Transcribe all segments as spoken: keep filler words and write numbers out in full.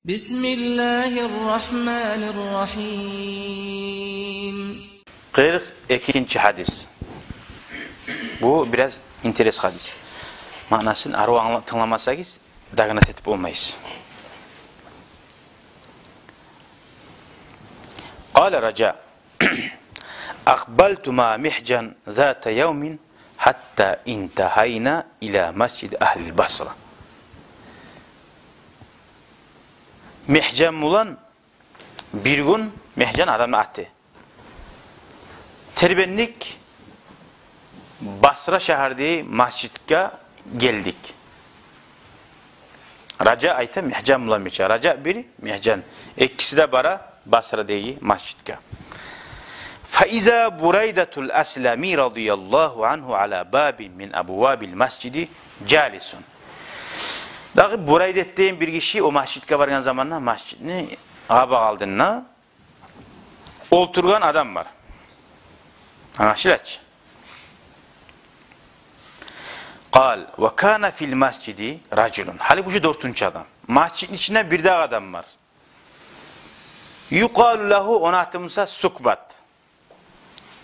بسم الله الرحمن الرحيم. Къыркъ экинчи гьадис. Бу бираз интерес гьадис. Маънасын арив англа-, тынгламасагъыз, дагъына тетип болмайсыз. قال رجاء: أقبلت مع محجن ذات يوم حتى انتهينا إلى مسجد أهل البصرة. Мигьжан булан бир гюн, Мигьжан адамны аты, тербендик, Басра шагьардагъы межитге гелдик. Ража айта, Мигьжан булан бирче. Ража бир, Мигьжан. Экиси де бара Басрадагъы межитге. فإذا بريدة الأسلمي رضي الله عنه على باب من أبواب المسجد جالس. Дагъы Бурайда деген бир гиши о межитге баргъан заманда межитни къабакъ алдында олтургъан адам бар. Англашыла чы. قال: وكان في المسجد رجل. Гьали бу шу дёртюнчю адам. Межитни ичинде бир дагъы адам бар. يقال له, ону аты буса Сукбат.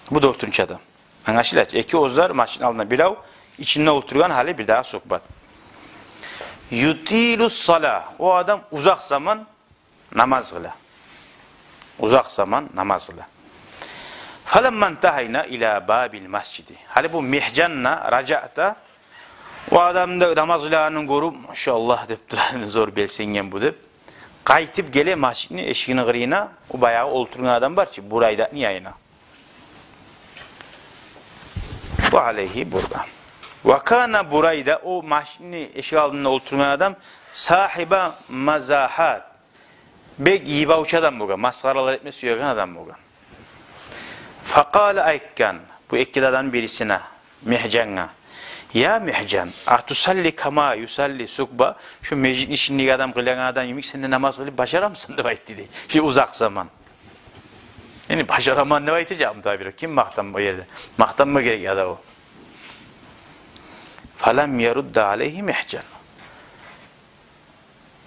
Бу дёртюнчю адам. Англашыла чы. Эки оьзлер межитни алдында, бирев ичинде олтургъан, гьали бир дагъы Сукбат. يطيل الصلاة. О адам узакъ заман намаз къыла. Узакъ заман намаз къыла. فلما انتهينا إلى باب المسجد. Гьали бу Мигьжан да, Ража да о адамны намаз къылагъанын гёрюп, «Машаллагь», — деп тура, «зор белсенген бу», — деп, къайтып геле межитни эшигини къырыйына, о баягъы олтургъан адам бар чы, Бурайдатны янына. وعليه بردة. وكان بريدة, о межитни эшик алдында олтургъан адам, صاحب مزاحات, бек йыбавчу адам болгъан, масхаралар этме сюеген адам болгъан. فقال, айтгъан бу эки адамны бирисине, Мигьжангъа: يا محجن، أتصلي كما يصلي سكبة؟ Шу межитни ичиндеги адам къылагъан адам йимик сен де намаз къылып бажарамысан, деп айтды дей. Шу узакъ заман. Яни бажараман деп айтажакъмы дагъы бир? Ким макътанма о ерде? Макътанма герек яда о. فلم يرد عليه محجن.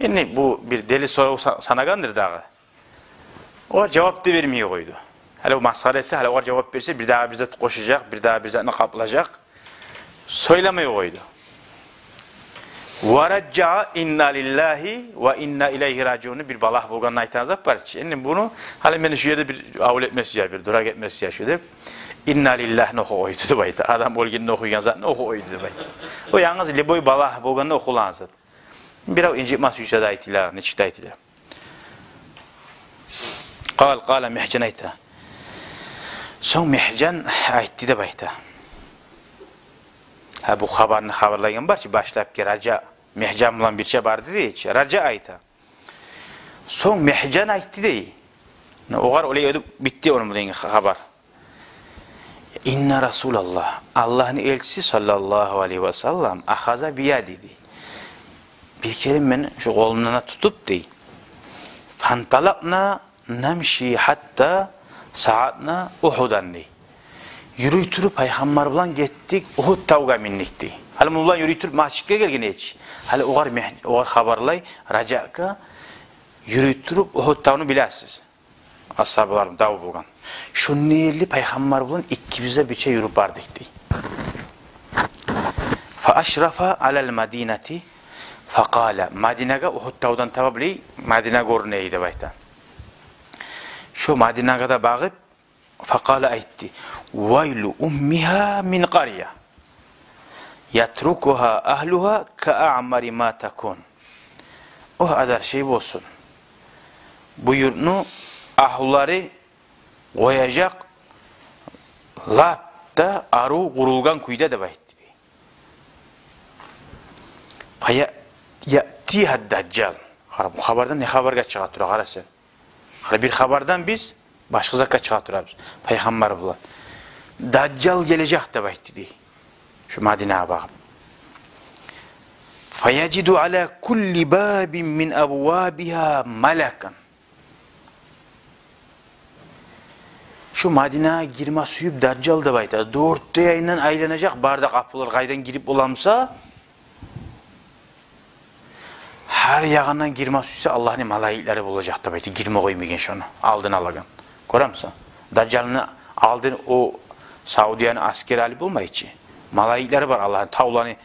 Энни бу бир дели сорав са-, санагъандыр дагъы. Огъар жавап да бермей къойду. Гьали о масхара этди, гьали огъар жавап берсе, бир дагъы бир зат къошажакъ, бир дагъы бир затны къаплажакъ. Сёйлемей къойду. ورجع إنا لله وإنا إليه راجعون, бир балагь болгъанны айтагъан зат бар чы. Энни буну, гьали мени шу ерде бир авул этме сюе, бир дуракъ этме сюе шу деп, «Инна лиллагьны» охуп къойду деп айта. Адам оьлгенде охуйгъан затны охуп къойду деп айта. О янгыз любой балагь болгъанда охулагъан зат. Бирев инжитме сюйсе де айтыла, нечик де айтыла. قال, قال, Мигьжан айта. Сонг Мигьжан айтды деп айта. Гьа, бу хабарны хабарлайгъан бар чы, башлапгъы Ража Мигьжан булан бирче барды дей чи. Ража айта. Сонг Мигьжан айтды дей. Огъар олай этип битди ону булангъы хабар. إن رسول الله, Аллагьны элчиси саллаллагьу алайгьи ва саллам, أخذ بيدي дей. Бир керен мени шу къолумдан тутуп дей. فانطلقنا نمشي حتى صعدنا أحدا дей. Юрюй туруп пайхаммар булан гетдик, Угьуд тавгъа миндик дей. Гьали муну булан юрюй туруп межитге гелген эди чи. Гьали огъар мегь-, огъар хабарлай, Ражагъа, юрюй туруп Угьуд тавну билесиз. Асгьабалар дав болгъан. Шонда ерли пайхаммар булан экибиз де бирче юрюп бардыкъ дей. فأشرف على المدينة فقال, Мадинагъа, Угьуд тавдан таба билей, Мадина гёрюне эди деп айта. Шо Мадинагъа да багъып, فقال, айтды: ويل أمها من قرية يتركها أهلها كأعمر ما تكون. Огь, адаршей болсун бу юртну агьлюлери къояжакъ лап да арив къурулгъан кюйде деп айтды. فيأتيها الدجال. Къара, бу хабардан не хабаргъа чыгъа тура, къара сен. Гьали бир хабардан биз башгъа затгъа чыгъа турабыз. Пайхаммар булан Дажжал гележек деп айтды дей. Шу Мадинагъа багъып. فيجد على كل باب من أبوابها ملكا. Шу Мадинагъа гирме сююп Дажжал деп айта, дёрт де янындан айланажакъ бары да къапулар, къайдан гирип боламса, гьар ягъындан гирме сюйсе, Аллагьны малайиклери болажакъ деп айта, гирме къоймайгъан шону, алдын алагъан. Гёремисен? Дажжалны алдын о Саудияны аскери алып болмай чы. Малайиклери бар Аллагьны, тавланы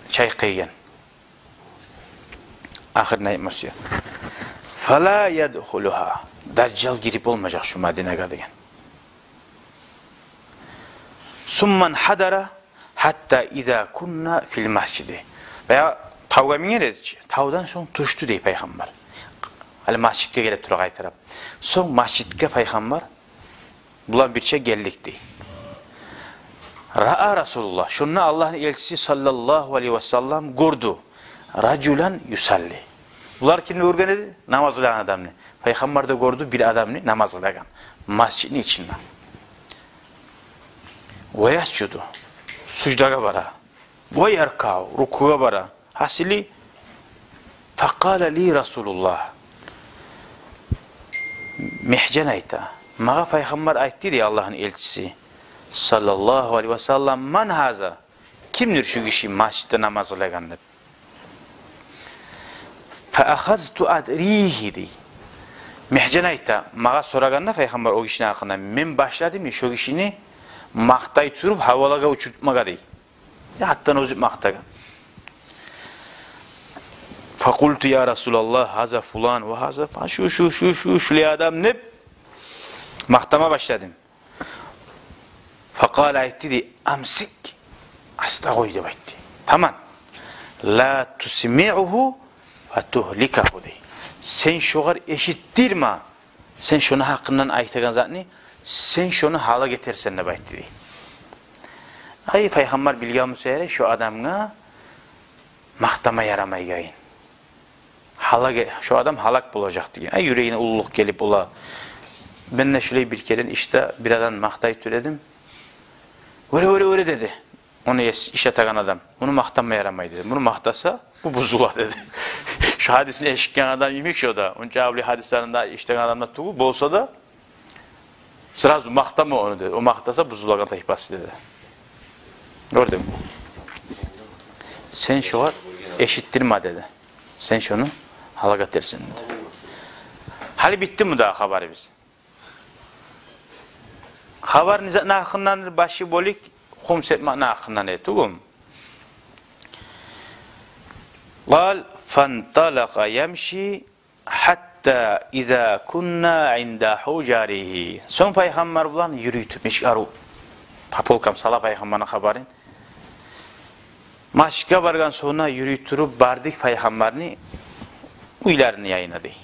чайкъайгъан. Ахырына айтма сюе. «Фала ядхулугьа». Дажжал гирип болмажакъ шу Мадинагъа деген. «Сумма нхадара хьатта иза кунна фил масжиди». Баягъы тавгъа минген эди чи. Тавдан сонг тюшдю дей Пайхаммар. Гьали масжитге геле тура къайтарып. Сонг масжитге Пайхаммар булан бирче гелдик дей. «Раа Расулуллагь». Шонда Аллагьны элчиси саллаллагьу алайгьи ва саллам гёрдю. «Ражулан юсалли». Булар кимни гёрген эди? Намаз къылагъан адамны. Пайхаммар да гёрдю бир адамны намаз къылагъан масжитни ичинде. «Ва ясжуду». Суждагъа бара. «Ва яркау». Рукугъа бара. Гьасили, «факъала ли Расулуллагь». Мигьжан айта. Магъа Пайхаммар айтды дей Аллагьны элчиси саллаллагьу алайгьи ва саллам: «Ман гьаза?» Кимдир шу гиши масжитде намаз къылагъан деп. «Фа ахазту адригьи», дей. Мигьжан айта, магъа сорагъанда Пайхаммар о гишини гьакъында, мен башладым дей шо гишини макътай туруп гьавалагъа учуртмагъа дей. Гьатта оьзю макътагъан. «Факъулту: я Расулаллагь, гьаза фулан ва гьаза фулан». Шу, шу, шу, шу, шулай адам деп макътама башладым. «Факъала», айтды дей, «амсик», аста къой деп айтды. Таман. «Ла тусмиъгьу фатугьликагьу», дей. Сен шогъар эшитдирме, сен шону гьакъындан айтагъан затны, сен шону гьалак этерсен деп айтды дей. Ай, Пайхаммар билген буса ярай шо адамгъа макътама ярамайгъанын. Гьалак, шо адам гьалак болажакъ деген. Ай, юрегине уллулукъ гелип бола. Мен де шулай бир керен ишде бир адамны макътай тура эдим. «Оьре, оьре, оьре», деди. Ону эс-, иш этеген адам. «Муну макътама ярамай», деди. «Муну макътаса, бу бузула», деди. Шо гьадисни эшитген адам йимик шо да. Онча авлия гьадислерин де эшитген адам да тюгюл болса да, сразу макътама ону, деди. О макътаса, бузулагъан тайпасы, деди. Гёрдюнгмю? Сен шогъар эшитдирме, деди. Сен шону гьалак этерсен, деди. Гьали битдими дагъы хабарыбыз? Хабар не затны гьакъындандыр? Башы бёлюк хумс этмекни гьакъындан эди, тюгюлмю? Къал: «Фанталакъа ямши хьатта иза кунна инда хьужаригьи». Сонг Пайхаммар булан юрюй туруп, нечик арив по полкам сала Пайхаммарны хабарын. Масжитге баргъан сонг да юрюй туруп бардыкъ Пайхаммарны уьйлерини янына дей.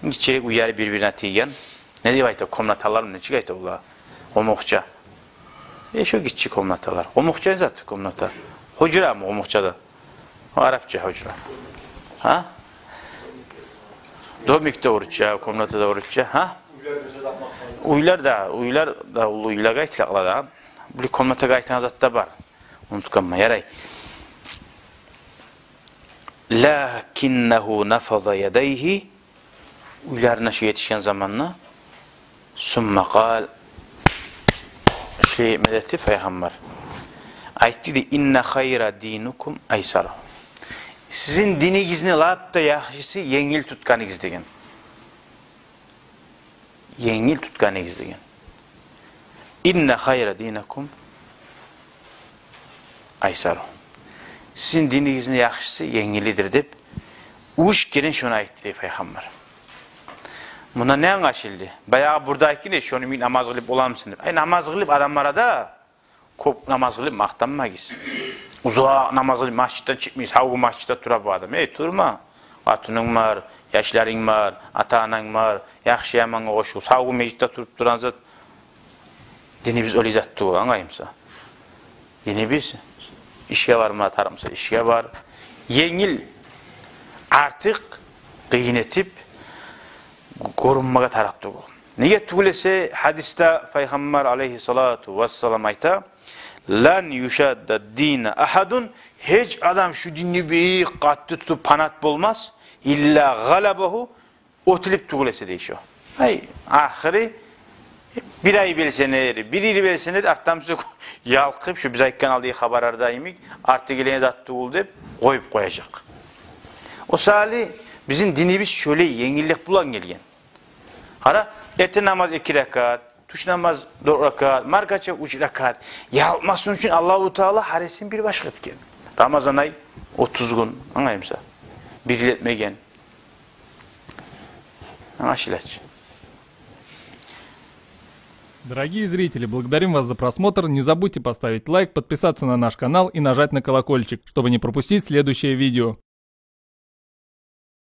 Гиччирек уьйлери бир-бирине тийген. Не деп айта, комнаталар, нечик айта олар? Къумукъча. Э, шо гиччи комнаталар. Къумукъча зат комната. Хужрамы къумукъчада? О арапча хужра. Гьа? Домик де орусча, комната да орусча. Гьа? Уьйлер де, уьйлер де, уллу уьйлерге айтылакъла да. Бир комнатагъа айтагъан зат да бар. Унутгъанман, ярай. «Лакиннагьу нафаза ядайгьи». Уьйлерине шо етишген заманда, «сумма къал», шо медети Пайхаммар айтды дей: «Инна хайра диникум айсару». Сизин динигизни лап да яхшысы енгил тутгъаныгъыз деген. Енгил тутгъаныгъыз деген. «Инна хайра диникум айсару». Сизин динигизни яхшысы енгилидир деп уьч керен шону айтды дей Пайхаммар. Мундан не англашылды? Баягъы бурдагъы экен, шону йимик намаз къылып боламысан деп. Ай, намаз къылып адамлар да, кёп намаз къылып макътанмагъыз. Узакъ намаз къылып масжитден чыкъмайсыз, гьав гюн масжитде тура бу адам. Эй, турма. Къатынынг бар, яшларынг бар, ата-ананг бар, яхшы-ямангъа къошул. Гьав гюн межитде туруп турагъан зат. Динибиз олай зат тюгюл, англаймысан? Динибиз ишге барма тарыкъ буса ишге бар. Енгил, артыкъ къыйын этип гёрюнмеге тарыкъ тюгюл. Неге тюгюл эсе, гьадисде Пайхаммар алайгьиссалату вассалам айта: «Лан юшадда дина ахьадун», гьеч адам шу динни бек къатты тутуп панат болмас, «илла гъалабагьу», оьтюлюп тюгюл эсе дей шо. Ай, ахыры бир ай белсенер, бир йыл белсенер, артдан буса ялкъып, шу биз айтгъан алдагъы хабарларда йимик, арты гелеген зат тюгюл деп къоюп къояжакъ. О саялы бизин динибиз шолай енгиллик булан гелген. Къара, эртен намаз эки ракат, тюш намаз дёрт ракат, маркача уьч ракат. Ялкъмасын учун Аллагьу Таала гьарисин бир башгъа этген. Рамазан ай отуз гюн, англаймысан? Бир йыл этмеген. Англашыла чы. Дорогие зрители, благодарим вас за просмотр. Не забудьте поставить лайк, подписаться на наш канал и нажать на колокольчик, чтобы не пропустить следующее видео.